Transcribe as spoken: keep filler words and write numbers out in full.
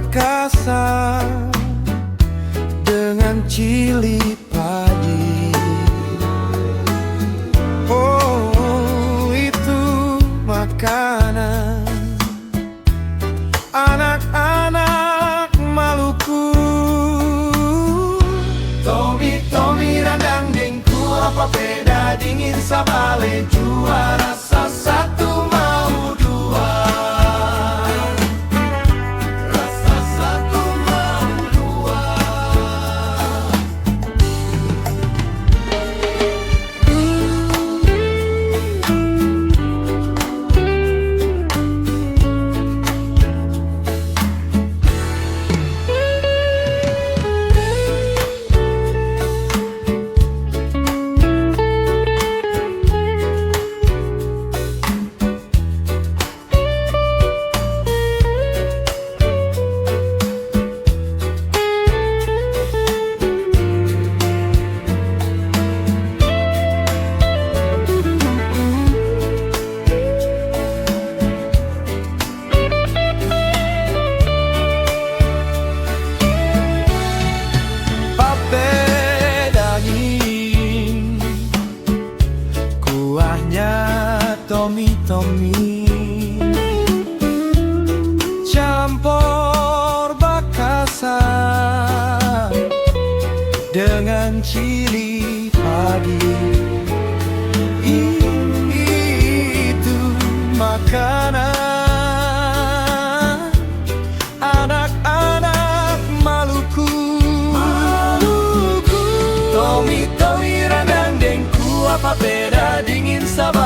Bakasa dengan cili padi. Oh, itu makanan anak-anak Maluku. Tomi, tomi, randang deng kuah papeda dingin sabale jua rasa satu mau dua. Rasa satu mau dua. Papeda dingin, kuahnya tomi-tomi, campor bakasa dengan cili padi. Itu makanan anak-anak Maluku. Maluku. Tomi-tomi, randang deng kuah papeda dingin sabale